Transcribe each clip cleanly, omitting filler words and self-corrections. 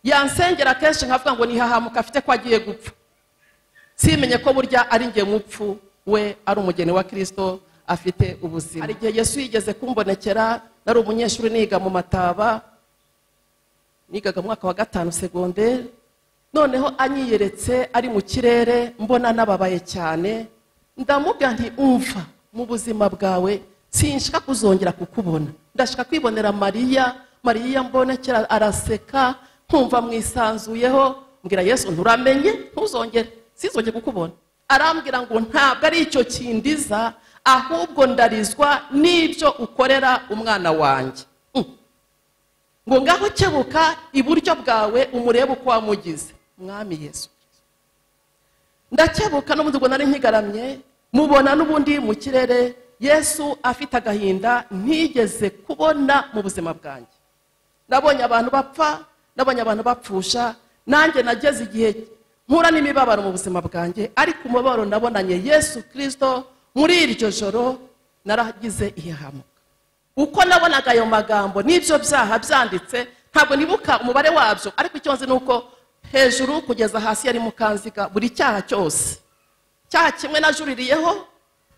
Yansengera kenshi nkavuga ngo nihahamuka afite ko agiye gupfa, simenye ko burya ari nge mupfu, we ari umugeni wa Kristo afite ubuzima. Hari igihe Yesu yigeze kumbonekera, nari umunyeshuri niga mu Mataba, nigaga mu mwaka wa 5 secondaire. Noneho anyiyeretse ari mu kirere, mbona nababaye cyane, ndamubwira nti umva mu buzima bwawe sinshaka kuzongera kukubona, ndashaka kwibonera Mariya. Mariya mbonekera araseka, nkumva mwisanzuyeho, mbwira Yesu nturamenye ntuzongere, sinzongere kukubona. Arambwira ngo ntabwo ari icyo kindiza, ahubwo ndarizwa n'ibyo ukorera umwana wanjye. Ngo ngaho kebuka iburyo bwawe umurebe uko wamugize. Mwami Yesu. Ndakebuka n'ubundi ubwo nari nkigaramye, mubona n'ubundi mu kirere Yesu afite agahinda ntigeze kubona mu buzima bwanjye. Nabonye abantu bapfa, nabonye abantu bapfusha, nanjye nageze igihe mpura n'imibabaro mu buzima bwanjye, ariko umubabaro nabonanye Yesu Kristo muri iryo joro naragize ihahamuka. Uko nabonaga ayo magambo n'ibyo byaha byanditse, ntabwo nibuka umubare wabyo, ariko icyo nzi nuko hejuru kugeza hasi yari mukanziga buri cyaha cyose. Cyaha kimwe najuririyeho,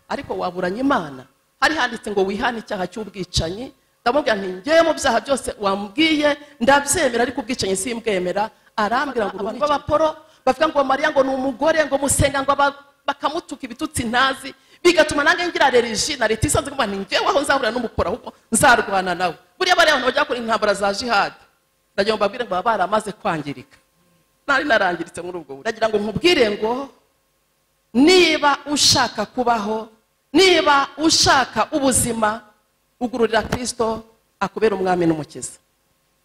ariko waburanye Imana. Hari handitse ngo wihane icyaha cy'ubwicanyi. Ndamubwira nti ngewe mu byaha byose wambwiye ndabyemera, ariko ubwicanyi simbwemera. Arambwira ngo abantu b'abaporo bavuga ngo Mariya ngo ni umugore, ngo musenga, ngo bakamutuka ibitutsi ntazi, bigatuma nange ngira allergie na leta isanzwe ngo ngewe aho nzahura n'umuporo ahubwo nzarwana nawe. Buriya bari abantu bajya gukora intambara za jihad, ndagira ngo mbabwire ngo baba baramaze kwangirika. Nari narangiritse muri ubwo buryo. Ndagira ngo nkubwire ngo niba ushaka kubaho, niba ushaka ubuzima, ugururira Kristo akubera umwami n'umukiza.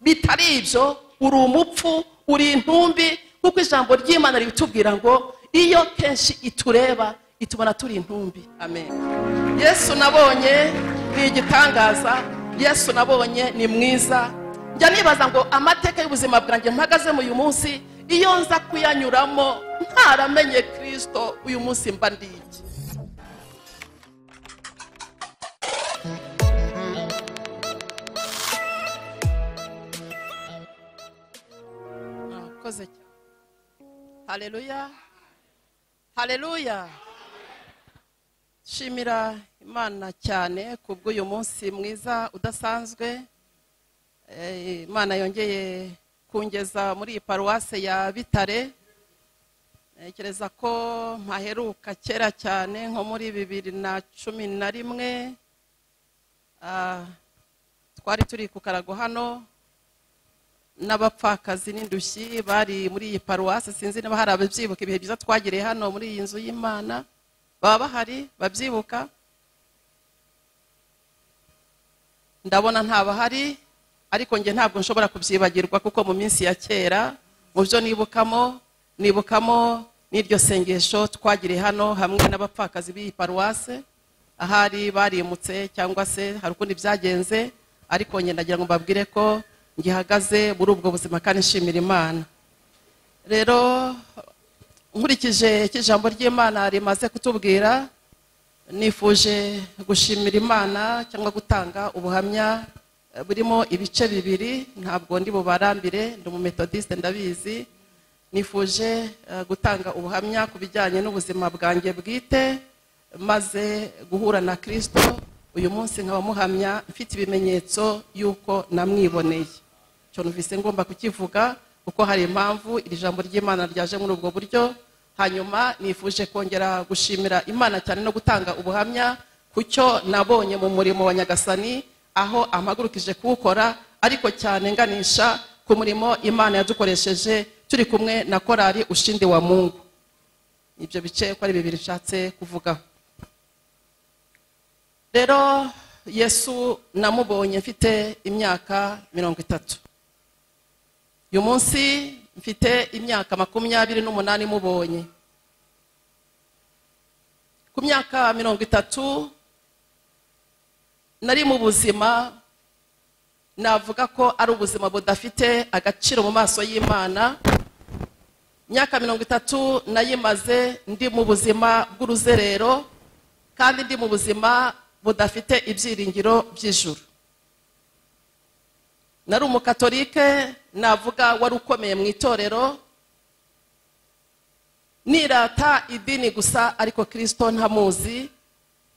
Bitari ibyo uri umupfu, uri intumbi, kuko ijambo ry'Imana ritubwira ngo iyo kenshi itureba itubona turi intumbi. Amen. Yesu nabonye ni igitangaza, Yesu nabonye ni mwiza. Njya nibaza ngo amateka y'ubuzima bwanjye mpagaze mu uyu munsi, iyo nza kuyanyuramo ntaramenye Kristo, uyu munsi mba ndi iki? Murakoze cyane. Haleluya. Haleluya. Shimira Imana cyane kubw'uyu munsi mwiza udasanzwe. Imana yongeye kungeza muri iyi paruwase ya Bitare. Ntekereza ko mpaheruka kera cyane, nko muri 2011. Twari turi ku karago hano n'abapfakazi n'indushyi bari muri iyi paruwase. Sinzi niba hari ababyibuka ibihe byiza twagiriye hano muri iyi nzu y'Imana, baba bahari babyibuka? Ndabona ntabahari, ariko nge ntabwo nshobora kubyibagirwa, kuko mu minsi ya kera mu byo nibukamo, nibukamo n'iryo sengesho twagiriye hano hamwe n'abapfakazi b'iyi paruwase. Ahari barimutse cyangwa se hari ukundi byagenze, ariko nge ndagira ngo mbabwire ko ngihagaze muri ubwo buzima kandi nshimira Imana. Rero nkurikije icyo ijambo ry'Imana rimaze kutubwira, nifuje gushimira Imana cyangwa gutanga ubuhamya burimo ibice bibiri. Ntabwo ndi bubarambire, ndi umumetodiste ndabizi. Nifuje gutanga ubuhamya ku bijyanye n'ubuzima bwanjye bwite maze guhura na Kristo. Uyu munsi nkaba muhamya mfite ibimenyetso yuko namwiboneye. Cyo numvise ngomba kukivuga kuko hari impamvu iri jambo ry'Imana ryaje muri ubwo buryo. Hanyuma nifuje kongera gushimira Imana cyane no gutanga ubuhamya ku cyo nabonye mu murimo wa Nyagasani, aho amagurukije kuwukora, ariko cyane nganisha ku murimo Imana yadukoresheje turi kumwe na korali Ushindi wa Mungu. Ibyo bice ko ari bibiri nshatse kuvugaho. Rero Yesu namubonye mfite imyaka 30. Uyu munsi mfite imyaka 28 mubonye. Ku myaka 30 nari mu buzima navuga ko ari ubuzima budafite agaciro mu maso y'Imana. Imyaka 30 nayimaze ndi mu buzima bw'uruzerero, kandi ndi mu buzima budafite ibyiringiro by'ijuru. Nari umukatolike, Navuga wari ukomeye mu itorero, nirata idini gusa ariko Kristo ntamuzi,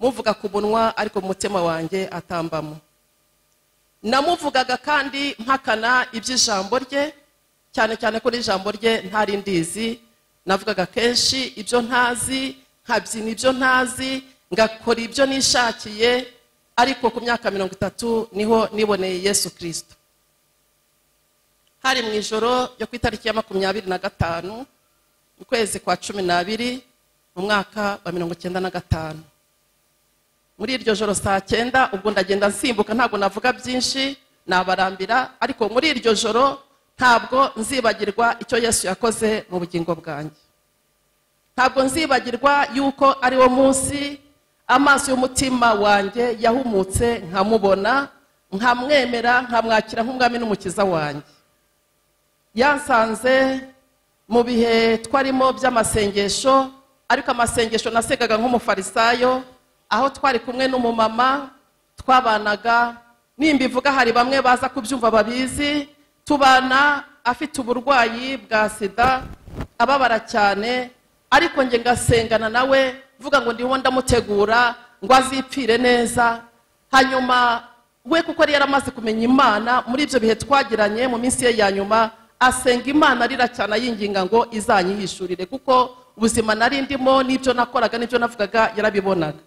muvuga ku munwa ariko mutima wanjye atambamo. Namuvugaga kandi mpakana iby'ijambo rye, cyane cyane ko n'ijambo rye ntari ndizi. Navugaga kenshi ibyo ntazi, nkabyina ibyo ntazi, ngakora ibyo nishakiye. Ariko ku myaka 30 niho niboneye Yesu Kristo. Hari mu ijoro ryo ku itariki ya 25 mu kwezi kwa 12 mu mwaka wa 1995. Muri iryo joro saa 9, ubwo ndagenda nsimbuka, ntabwo navuga byinshi nabarambira, ariko muri iryo joro ntabwo nzibagirwa icyo Yesu yakoze mu bugingo bwanjye. Ntabwo nzibagirwa yuko ari wo munsi amaso y'umutima wanjye yahumutse, nkamubona, nkamwemera, nkamwakira nk'umwami n'umukiza wanjye. Yansanze mu bihe twarimo by'amasengesho, ariko amasengesho nasengaga nk'umufarisayo, aho twari kumwe n'umumama twabanaga. Nimbivuga hari bamwe baza kubyumva babizi, tubana afite uburwayi bwa sida, ababara cyane, ariko nge ngasengana nawe mvuga ngo ndiho ndamutegura ngo azipfire neza. Hanyuma we kuko yari yaramaze kumenya Imana, muri ibyo bihe twagiranye mu minsi ye ya nyuma, asenga Imana arira cyane ayinginga ngo izanyihishurire, kuko ubuzima nari ndimo n'ibyo nakoraga n'ibyo navugaga yarabibonaga.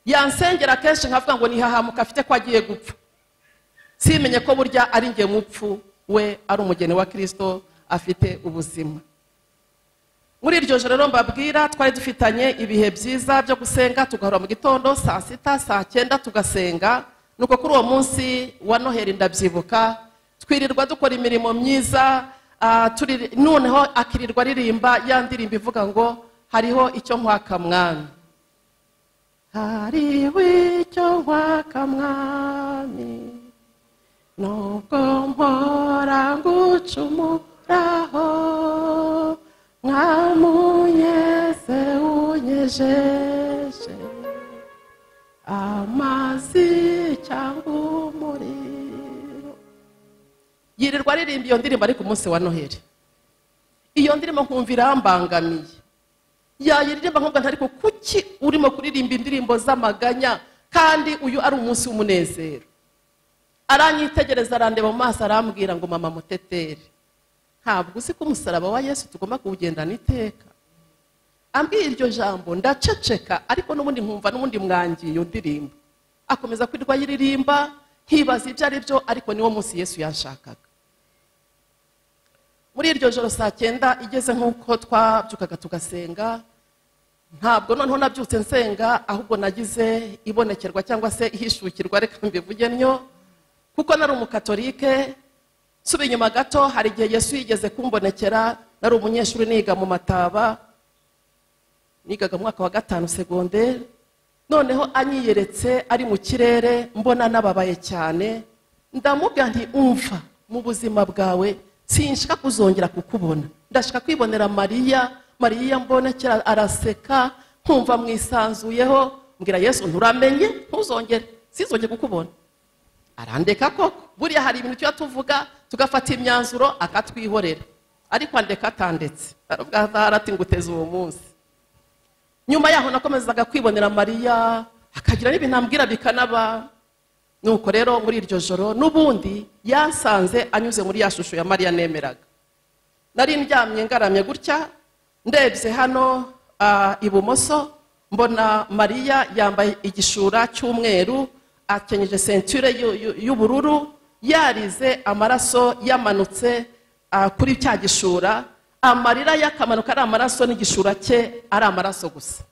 Yansengera kenshi nkavuga ngo nihahamuka afite ko agiye gupfa, simenye ko burya ari nge mupfu, we ari umugeni wa Kristo afite ubuzima. Muri iryo joro rero mbabwira, twari dufitanye ibihe byiza byo gusenga, tugahora mu gitondo saa 6 saa 9 tugasenga. Nuko kuri uwo munsi wa Noheli ndabyibuka, twirirwa dukora imirimo myiza, noneho akirirwa aririmba ya ndirimbo ivuga ngo hariho icyo nkwaka mwami, hariho icyo nkwaka mwami, nubwo mpora ngucumuraho, mwamunyeze unyejeje amazi cyangwa umuriro. Yirirwa aririmba iyo ndirimbo ari ku munsi wa Noheli. Iyo ndirimbo nkumva irambangamiye, yayiririmba nkumva ntariko kuki urimo kuririmba indirimbo z'amaganya kandi uyu ari umunsi w'umunezero. Aranyitegereza arandeba mu maso arambwira ngo mama Muteteri, ntabwo uzi ko umusaraba wa Yesu tugomba kuwugendana iteka. Ambwiye iryo jambo ndaceceka, ariko n'ubundi nkumva n'ubundi mwangiye iyo ndirimbo. Akomeza kwirirwa yiririmba, nkibaza ibyo ari byo, ariko niwo munsi Yesu yanshakaga. Muri iryo joro saa 9 igeze nk'uko twabyukaga tugasenga, ntabwo noneho nabyutse nsenga, ahubwo nagize ibonekerwa cyangwa se ihishukirwa, reka mbivuge ntyo, kuko nari umukatolike. Nsubiye inyuma gato, hari igihe Yesu yigeze kumbonekera, nari umunyeshuri niga mu Mataba, nigaga mu mwaka wa 5 secondaire. Noneho anyiyeretse ari mu kirere, mbona nababaye cyane, ndamubwira nti umva mu buzima bwawe sinshaka kuzongera kukubona, ndashaka kwibonera Mariya. Mariya mbonekera araseka, nkumva mwisanzuyeho, mbwira Yesu nturamenye, ntuzongere, sinzongere kukubona. Arandeka koko. Buriya hari ibintu tuya tuvuga tugafata imyanzuro akatwihorera, ariko andeka atandetse, aravuga ati nguteze uwo munsi. Nyuma yaho nakomezaga kwibonera Mariya, akagira n'ibintu ambwira bikanaba. Nuko rero muri iryo joro n'ubundi yasanze anyuze muri ya shusho ya Mariya nemeraga. Nari ndyamye ngaramye gutya, ndebye hano ibumoso, mbona Mariya yambaye igishura cy'umweru, akenyeje ceinture y'ubururu, yarize amaraso yamanutse kuri cya gishura, amarira yakamanuka ari amaraso n'igishura cye ari amaraso gusa.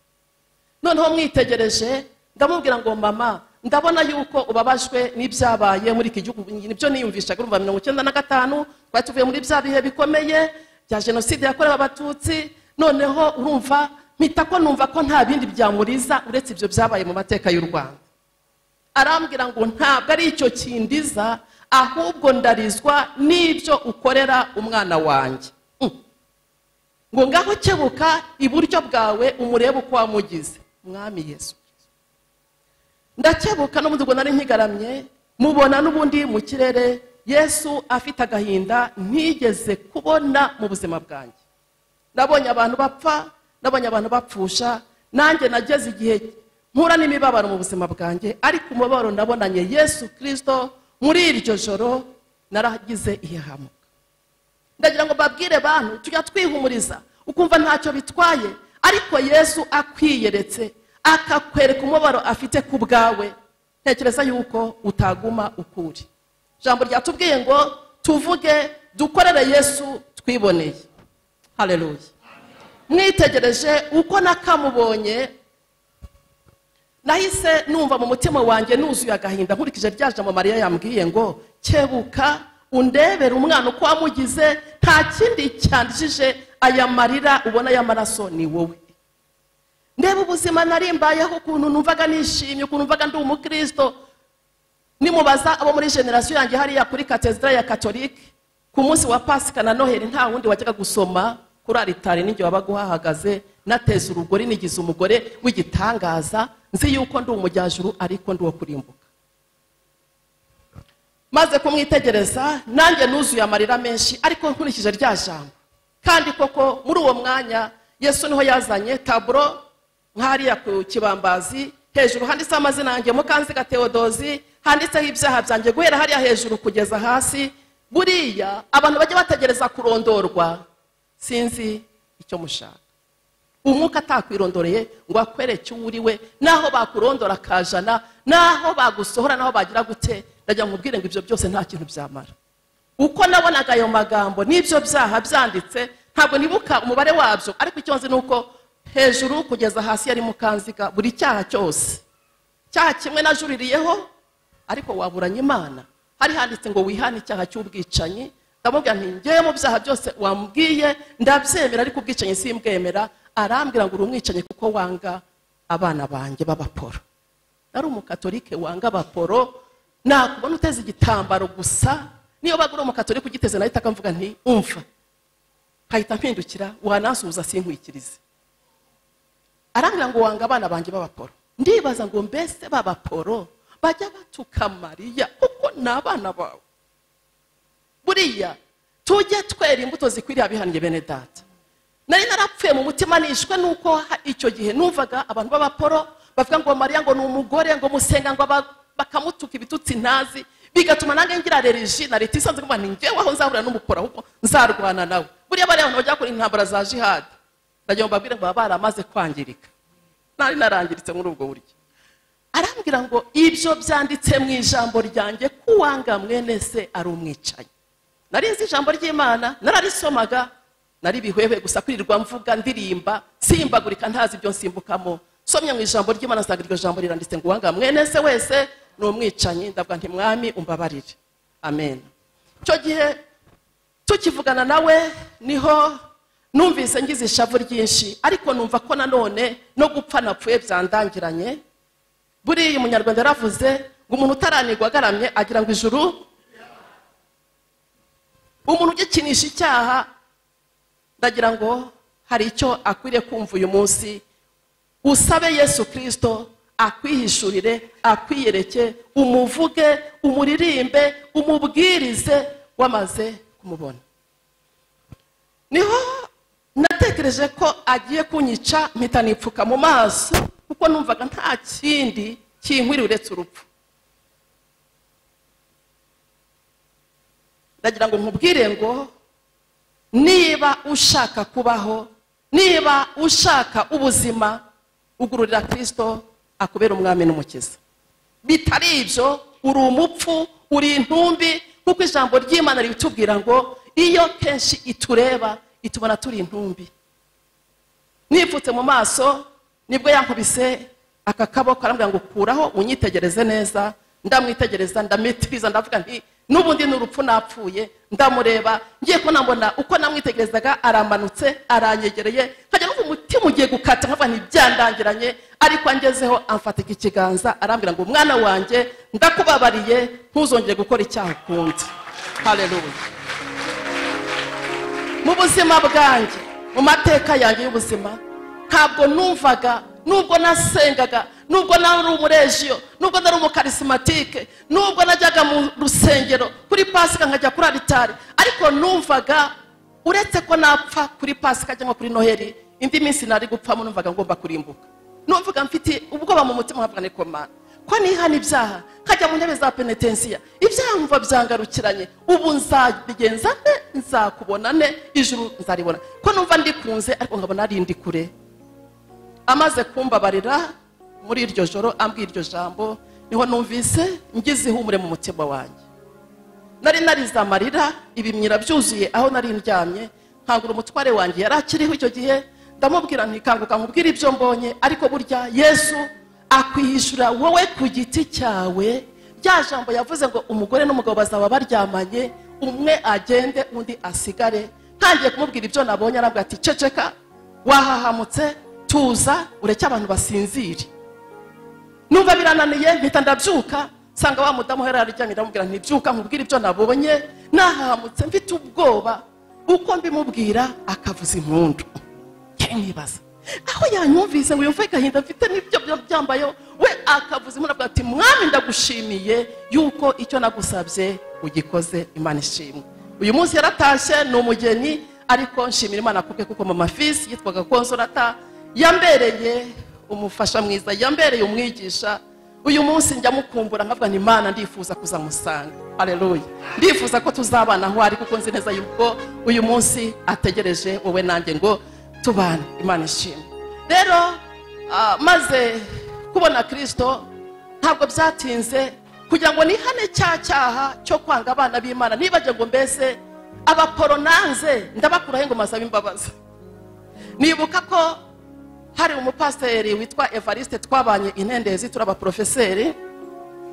Noneho mwitegereje ndamubwira ngo mama, ndabona yuko ubabajwe n'ibyabaye muri iki gihugu, nibyo niyumvishaga urumva 1995 twari tuvuye muri bya bihe bikomeye bya jenoside yakorewe abatutsi. Noneho urumva mpita ko numva ko nta bindi byamuriza uretse ibyo byabaye mu mateka y'u Rwanda. Arambwira ngo ntabwo ari icyo kindiza, ahubwo ndarizwa n'ibyo ukorera umwana wanjye. Ngo ngaho kebuka iburyo bwawe umurebe uko wamugize. Mwami Yesu. Ndakebuka n'ubundi ubwo nari nkigaramye, mubona n'ubundi mu kirere Yesu afite agahinda ntigeze kubona mu buzima bwanjye. Nabonye abantu bapfa, nabonye abantu bapfusha, nanjye nageze igihe mpura n'imibabaro mu buzima bwanjye, ariko umubabaro nabonanye Yesu Kristo muri iryo joro naragize ihahamuka. Ndagira ngo babwire bantu tujya twihumuriza ukumva ntacyo bitwaye, ariko Yesu akwiyeretse akakwereka umubabaro afite ku bwawe, ntekereza yuko utaguma ukuri. Ijambo ryatubwiye ngo tuvuge dukorere Yesu twiboneye. Haleluya. Mwitegereje uko nakamubonye, nahise numva mu mutima wanjye nuzuye agahinda nkurikije rya jambo Mariya yambwiye ngo kebuka undebere umwana uko wamugize, nta kindi cyandijije aya marira ubona y'amaraso ni wowe. Ndeba ubuzima narimbayeho, ukuntu numvaga nishimye, ukuntu numvaga ndi umukristo. Nimubaza abo muri generation yanjye hariya kuri katedra ya Katolike ku munsi wa Pasika na Noheli, nta wundi wajyaga gusoma kuri alitari ninjye wabaga uhahagaze, nateze urugori nigize umugore w'igitangaza, nzi yuko ndi umujyajuru ariko ndi uwo kurimbuka. Maze kumwitegereza nanjye nuzuye amarira menshi, ariko nkurikije rya jambo. Kandi koko muri uwo mwanya Yesu niho yazanye taburo nk'hariya ku kibambazi, hejuru handitseho amazina yanjye Mukanziga Theodosi, handitseho ibyaha byanjye guhera hariya hejuru kugeza hasi. Buriya abantu bajya bategereza kurondorwa, sinzi icyo mushaka. Umwuka atakwirondoreye ngo akwereke uwo uri we, naho bakurondora kajana, naho bagusohora, naho bagira gute, ndajya nkubwire ngo ibyo byose nta kintu byamara. Uko nabonaga ayo magambo n'ibyo byaha byanditse, ntabwo nibuka umubare wabyo, ariko icyo nzi nuko hejuru kugeza hasi yari Mukanziga, buri cyaha cyose, cyaha kimwe najuririyeho ariko waburanye Imana. Hari handitse ngo wihane icyaha cy'ubwicanyi, ndamubwira nti ngewe mu byaha byose wambwiye ndabyemera, ariko ubwicanyi simbwemera. Arambwira ngo uri umwicanyi kuko wanga abana banjye b'abaporo. Nari umukatolike wanga abaporo, nakubona uteze igitambaro gusa, niyo bagura umukatolike ugiteze nahita akamvuga nti umva, nkahita mpindukira, wanansuhuza sinkwikirize. Arambwira ngo wanga abana banjye b'abaporo. Ndibaza ngo mbese b'abaporo bajya batuka Mariya kuko ni abana bawe. Buriya tujye twera imbuto zikwiriye abihannye bene data. Nari narapfuye mu mutima nishwe nuko icyo gihe numvaga abantu b'abaporo bavuga ngo Mariya ngo ni umugore, ngo musenga, ngo bakamutuka ibitutsi ntazi, bigatuma nange ngira allergie na leta isanzwe ngo ni ngewe aho nzahurira n'umuporo ahubwo nzarwana nawe. Buriya bari abantu bajya kuri intambara za jihad, ndagira ngo mbabwire ngo baba baramaze kwangirika. Nari narangiritse muri ubwo buryo. Arambwira ngo ibyo byanditse mu ijambo ryanjye kuwanga mwene se ari umwicanyi. Nari nzi ijambo ry'Imana, nararisomaga, nari bihwehwe gusa kwirirwa mvuga ndirimba simbagurika ntazi ibyo nsimbukamo. Somye mu ijambo ry'Imana nsanga iryo jambo riranditse ngo uwanga mwene se wese ni umwicanyi. Ndavuga nti mwami umbabarire. Amen. Icyo gihe tukivugana nawe niho numvise ngize ishavu ryinshi, ariko numva ko nanone no gupfa napfuye byandangiranye. Buriya umunyarwanda yaravuze ngo umuntu utaranigwa agaramye agira ngo ijuru. Umuntu ugikinisha icyaha, ndagira ngo hari icyo akwiriye kumva uyu munsi. Usabe Yesu Kristo akwihishurire, akwiyereke, umuvuge, umuririmbe, umubwirize wamaze kumubona. Niho natekereje ko agiye kunyica, mpita nipfuka mu maso kuko numvaga nta kindi kinkwiriye uretse urupfu. Ndagira ngo nkubwire ngo niba ushaka kubaho, niba ushaka ubuzima, ugururira Kristo akubera umwami n'umukiza. Bitari ibyo uri umupfu, uri intumbi, kuko ijambo ry'Imana ritubwira ngo iyo kenshi itureba itubona turi intumbi. Nipfutse mu maso nibwo yankubise aka kaboko arambwira ngo kuraho unyitegereze neza. Ndamwitegereza, ndamitiriza, ndavuga nti n'ubundi ni urupfu napfuye. Ndamureba ngiye ko nambona uko namwitegerezaga aramanutse aranyegereye, nkajya numva umutima ugiye gukata, nkavuga nti byandangiranye. Ariko angezeho amfatika ikiganza arambwira ngo mwana wanjye ndakubabariye, ntuzongere gukora icyaha ukundi. Haleluya. Mu buzima bwanjye, mu mateka yanjye y'ubuzima, ntabwo numvaga, nubwo nasengaga, Nubwo nari umurejiyo, nubwo nari umukarismatike, nubwo najyaga mu rusengero kuri Pasika nkajya kuri alitari, ariko numvaga uretse ko napfa kuri Pasika cyangwa kuri Noheli, indi minsi nari gupfamo numvaga ngomba kurimbuka. Numvaga mfite ubwoba mu mutima, nkavuga nti Mana, ko nihana ibyaha nkajya mu ntebe za penetensiya, ibyaha nkumva byangarukiranye, ubu nzabigenza nte? Nzakubona nte? Ijuru nzaribona ko numva ndikunze, ariko nkabona ari ndi kure. Amaze kumbabarira muri iryo joro, ambwira iryo jambo, niho numvise ngize ihumure mu mutima wanjye. Nari narize amarira, ibimyira byuzuye aho nari ndyamye. Nkangura umutware wanjye yari akiriho icyo gihe, ndamubwira nti kanguka nkubwire ibyo mbonye, ariko burya Yesu akwihishura wowe ku giti cyawe. Rya jambo yavuze ngo umugore n'umugabo bazaba baryamanye, umwe agende undi asigare. Ntangiye kumubwira ibyo nabonye, arambwira ati ceceka, wahahamutse, tuza ureke abantu basinzire. Numva birananiye, mpita ndabyuka, nsanga wa mudamu yari aryamye, ndamubwira nti byuka nkubwire ibyo nabonye, nahahamutse mfite ubwoba. Uko mbimubwira akavuza impundu. Nkibaza aho yanyumvise ngo yumve agahinda mfite n'ibyo byambayeho, we akavuza impundu avuga ati Mwami ndagushimiye yuko icyo nagusabye ugikoze, Imana ishimwe. Uyu munsi yaratashye ni umugeni, ariko nshimira Imana kubwe, kuko mama Fisi yitwaga Konsolata yambereye umufasha mwiza, yambereye umwigisha. Uyu munsi njya mukumbura nkavuga nti Imana ndifuza kuzamusanga. Haleluya. Ndifuza ko tuzabana aho ari, kuko nzi neza yuko uyu munsi ategereje wowe nanjye ngo tubane. Imana ishimwe. Rero maze kubona Kristo, ntabwo byatinze kugira ngo nihane cya cyaha cyo kwanga abana b'Imana. Nibaje ngo mbese abaporonanze ndabakuraho ngo masabe imbabazi. Nibuka ko hari umupasiteri witwa Evariste twabanye intendezi, turaba profeseri,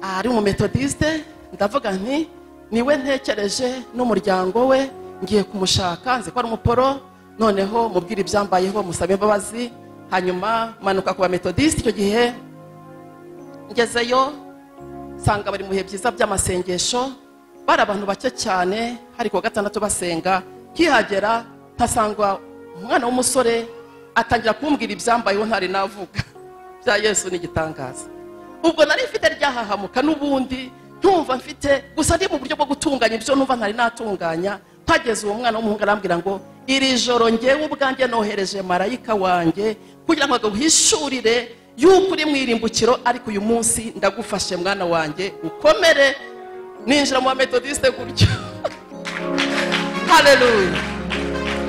ari umumetodiste. Ndavuga nti niwe ntekereje n'umuryango we, ngiye kumushaka, nzi ko ari umuporo, noneho mubwira ibyambayeho musabe imbabazi. Hanyuma manuka ku bametodiste. Icyo gihe ngezeyo nsanga bari mu bihe byiza by'amasengesho, bari abantu bake cyane, hari kuwa gatandatu basenga. Nkihagera ntasangwa umwana w'umusore atangira kumbwira ibyambayeho ntari navuga. Bya Yesu ni igitangaza. Ubwo nari mfite ryahahamuka n'ubundi ntumva mfite, gusa ndi mu buryo bwo gutunganya ibyo numva ntari natunganya. Mpageze uwo mwana w'umuhungu arambwira ngo iri joro ngewe ubwanjye nohereje marayika wanjye kugira ngo aguhishurire yuko uri mu irimbukiro, ariko uyu munsi ndagufashe mwana wanjye ukomere. Ninjira mu Methodiste gutyo. Haleluya.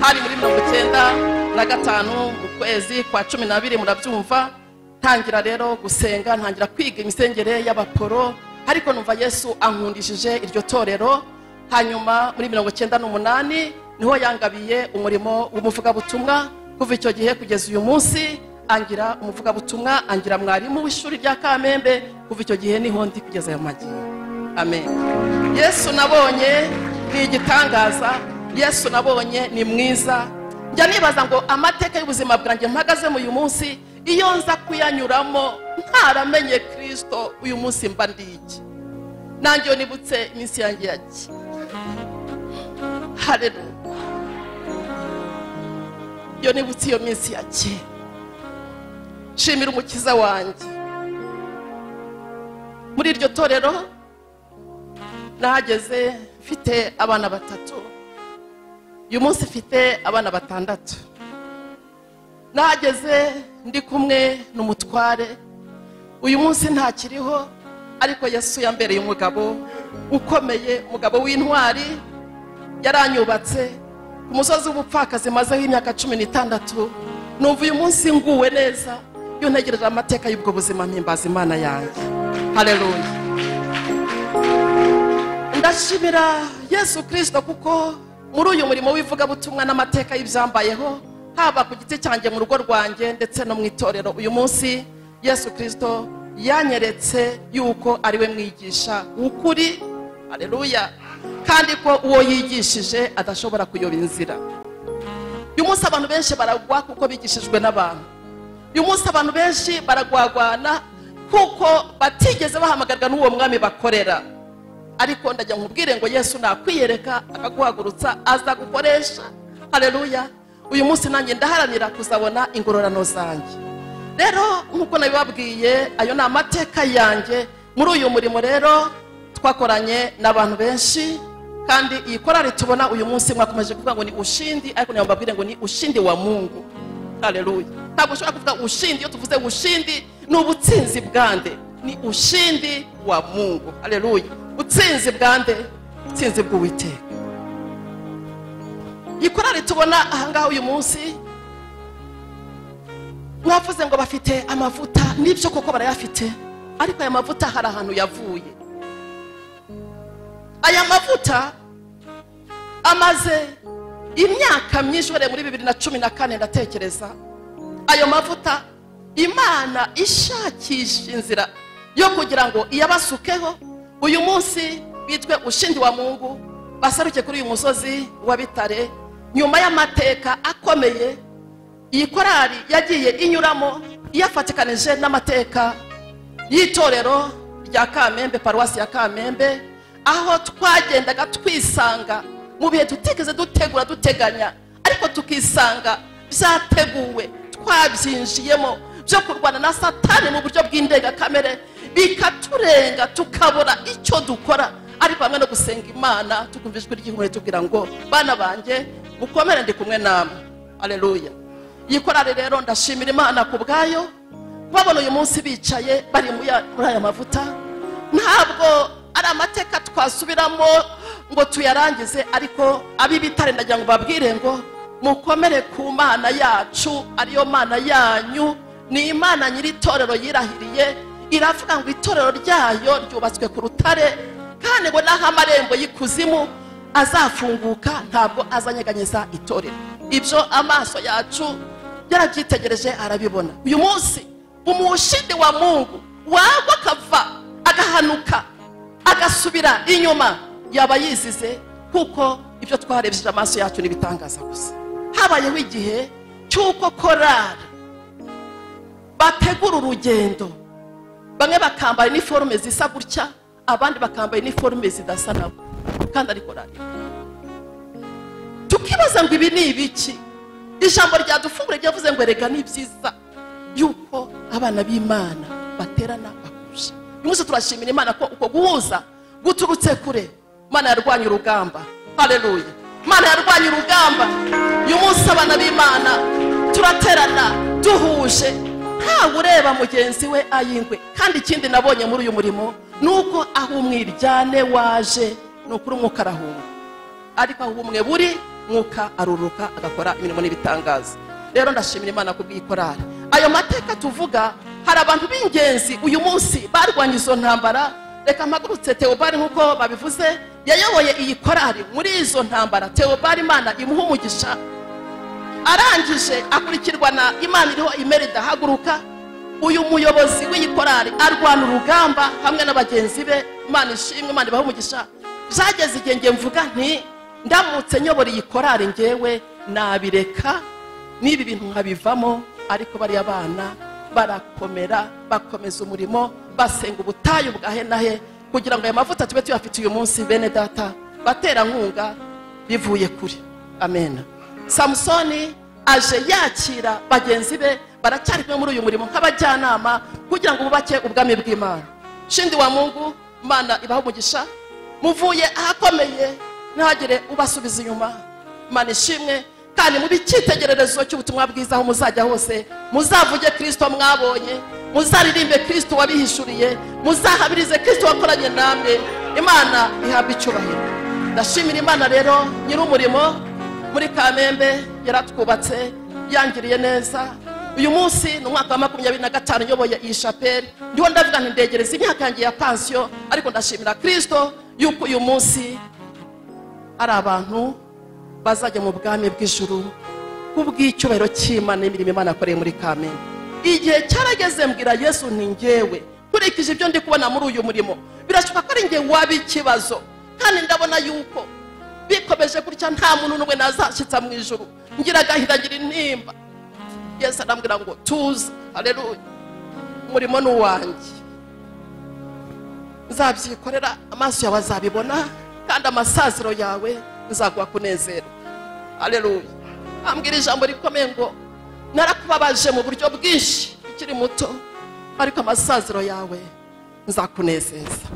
Hari muri 95 mu kwezi kwa 12, murabyumva. Ntangira rero gusenga, ntangira kwiga imisengere y'abaporo, ariko numva Yesu ankundishije iryo torero. Hanyuma muri 98 niho yangabiye umurimo w'umuvugabutumwa. Kuva icyo gihe kugeza uyu munsi angira umuvugabutumwa, angira mwarimu w'ishuri rya Kamembe. Kuva icyo gihe niho ndi kugeza ayo magingo. Amen. Yesu nabonye ni igitangaza, Yesu nabonye ni mwiza. Njya nibaza ngo amateka y'ubuzima bwanjye mpagaze mu uyu munsi, iyo nza kuyanyuramo ntaramenye Kristo, uyu munsi mba ndi iki? Nanjye nibutse iminsi yanjye ya kera. Haleluya. Iyo nibutse iyo minsi ya kera, nshimira umukiza wanjye. Muri iryo torero nahageze mfite abana 3, uyu munsi mfite abana 6. Nahageze ndi kumwe n'umutware, uyu munsi ntakiriho, ariko Yesu yambereye umugabo ukomeye, umugabo w'intwari. Yaranyubatse ku musozi w'ubupfakazi mazeho imyaka 16. Numva uyu munsi nguwe neza iyo ntegereje amateka y'ubwo buzima, mpimbaza Imana yanjye. Haleluya. Ndashimira Yesu Kristo kuko muri uyu murimo w'ivugabutumwa n'amateka y'ibyambayeho, haba ku giti cyanjye, mu rugo rwanjye, ndetse no mu itorero, uyu munsi Yesu Kristo yanyeretse yuko ari we mwigisha w'ukuri. Haleluya. Kandi ko uwo yigishije adashobora kuyoba inzira. Uyu munsi abantu benshi baragwa kuko bigishijwe n'abantu. Uyu munsi abantu benshi baragwagwana kuko batigeze bahamagarwa n'uwo mwami bakorera. Ariko ndajya nkubwire ngo Yesu nakwiyereka akaguhagurutsa, aza gukoresha. Haleluya. Uyu munsi nanjye ndaharanira kuzabona ingororano zanjye. Rero nk'uko nabibabwiye, ayo ni amateka yanjye muri uyu murimo. Rero twakoranye n'abantu benshi, kandi iyi korali tubona uyu munsi mwakomeje kuvuga ngo ni ushindi, ariko mbabwire ngo ni ushindi wa Mungu. Haleluya. Ntabwo ushobora kuvuga ushindi. Iyo tuvuze ushindi ni ubutsinzi bwande? Ni ushindi wa Mungu. Haleluya. Utsinzi bwande? Utsinzi bw'Uwiteka. Iyi korali tubona ahangaha uyu munsi, mwavuze ngo bafite amavuta, nibyo koko barayafite, ariko aya mavuta hari ahantu yavuye. Aya mavuta amaze imyaka myinshi, uhereye muri 2014 ndatekereza. Ayo mavuta Imana ishakisha inzira yo kugira ngo iyabasukeho uyu munsi bitwe ushindi wa Mungu, basaruke kuri uyu musozi wa Bitare. Nyuma y'amateka akomeye iyi korali yagiye inyuramo, iyafatikanije n'amateka y'itorero rya Kamembe, paruwasi ya Kamembe, aho twagendaga twisanga mu bihe tutigeze dutegura duteganya, ariko tukisanga byateguwe, twabyinjiyemo byo kurwana na Satani mu buryo bw'indengakamere, bikaturenga tukabura icyo dukora. Ariko hamwe no gusenga Imana tukumva ijwi ry'ihumure tubwira ngo bana banjye mukomere, ndi kumwe namwe. Haleluya. Iyi korali rero ndashimira Imana ku bwayo, babona uyu munsi bicaye bari muri aya mavuta. Ntabwo ari amateka twasubiramo ngo tuyarangize, ariko ab'ibitare ndagira ngo babwire ngo mukomere ku Mana yacu, ariyo Mana yanyu. Ni Imana nyiri itorero yirahiriye, iravuga ngo itorero ryayo ryubatswe ku rutare, kandi ngo naho amarembo y'ikuzimu azafunguka ntabwo azanyeganyeza itorero. Ibyo amaso yacu yarabyitegereje arabibona. Uyu munsi umushindi wa Mungu wagwa akava agahanuka agasubira inyuma yaba yizize, kuko ibyo twarebye amaso yacu n'ibitangaza gusa. Habayeho igihe cy'uko korali bategura urugendo, bamwe bakambara iniforume zisa gutya, abandi bakambara iniforume zidasa nabo, kandi ari korali. Tukibaza ngo ibi ni ibiki? Ijambo ryadufungure ryavuze ngo erega ni byiza yuko abana b'Imana baterana bahuje. Uyu munsi turashimira Imana ko uko guhuza guturutse kure. Imana yarwanye urugamba. Haleluya. Imana yarwanye urugamba. Uyu munsi abana b'Imana turaterana duhuje, ntawe ureba mugenzi we ayingwe. Kandi ikindi nabonye muri uyu murimo nuko aho umwiryane waje nukuri umwuka arahunga, ariko aho umwe buri mwuka aruruka agakora imirimo n'ibitangaza. Rero ndashimira Imana kubw'ikorari. Ayo mateka tuvuga, hari abantu b'ingenzi uyu munsi barwanye izo ntambara. Reka mpagurutse Theobald nkuko babivuze, yayoboye iyi korari muri izo ntambara. Theobald Imana imuha umugisha, arangije akurikirwa na Imana iriho Imerida haguruka. Uyu muyobozi w'iyi korari arwana urugamba hamwe n'abagenzi be. Imana ishimwe, Imana ibaha umugisha. Byageze igihe nge mvuga nti ndamutse nyobora iyi korari ngewe nabireka n'ibi bintu nkabivamo, ariko bariya bana barakomera, bakomeza umurimo, basenga ubutayu bwa he na he kugira ngo aya mavuta tube tuyafite uyu munsi. Bene data baterankunga bivuye kure. Amen. Samusoni aje yakira bagenzi be baracyari kumwe muri uyu murimo nk'abajyanama kugira ngo bubake ubwami bw'Imana. Shindi wa Mungu, Imana ibaha umugisha. Muvuye ahakomeye ntihagire ubasubiza inyuma. Imana ishimwe. Kandi mu icyitegererezo cy'ubutumwa bwiza aho muzajya hose muzavuge Kristo mwabonye, muzaririmbe Kristo wabihishuriye, muzahabirize Kristo wakoranye namwe. Imana ihabwa icyubahiro. Ndashimira Imana rero nyiri umurimo muri Kamembe, yaratwubatse, yangiriye neza. Uyu munsi ni umwaka wa 25 nyoboye iyi chapelle. Ndiho ndavuga nti ndegereza imyaka yanjye ya pansiyo, ariko ndashimira Kristo yuko uyu munsi ari abantu bazajya mu bwami bw'ijuru kubw'icyubahiro cy'Imana n'imirimo Imana yakoreye muri Kamembe. Igihe cyarageze mbwira Yesu nti ngewe nkurikije ibyo ndi kubona muri uyu murimo, birashoboka ko ari nge waba ikibazo, kandi ndabona yuko bikomeje gutya nta muntu n'umwe nazashyitsa mu ijuru, ngira agahinda, ngira intimba. Yesu arambwira ngo tuza. Haleluya. Umurimo ni uwanjye, nzabyikorera, amaso yawe azabibona, kandi amasaziro yawe nzaguha kunezerwa. Haleluya. Ambwira ijambo rikomeye ngo narakubabaje mu buryo bwinshi Ukiri muto, ariko amasaziro yawe nzakunezeza.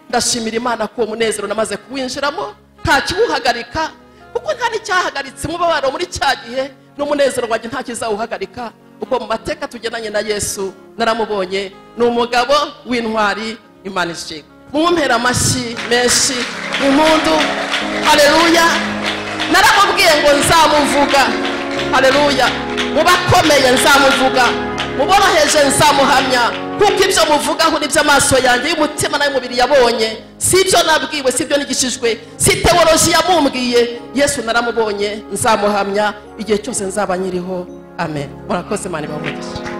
Ndashimira Imana ko uwo munezero namaze kuwinjiramo, nta kiwuhagarika, kuko nta n'icyahagaritse umubabaro muri cya gihe, n'umunezero wanjye nta kizawuhagarika, kuko mu mateka tugendanye na Yesu naramubonye, ni umugabo w'intwari. Imana ishimwe. Mumumpera amashyi menshi, impundu, haleluya. Naramubwiye ngo nzamuvuga, haleluya. Mu bakomeye nzamuvuga, mu boroheje nzamuhamya, kuko ibyo muvugaho ni iby'amaso yanjye y'umutima n'ay'umubiri yabonye, si ibyo nabwiwe, si ibyo nigishijwe, si teoloji yamumbwiye. Yesu naramubonye, nzamuhamya igihe cyose nzaba nkiriho. Amen. Murakoze, Imana ibahe umugisha.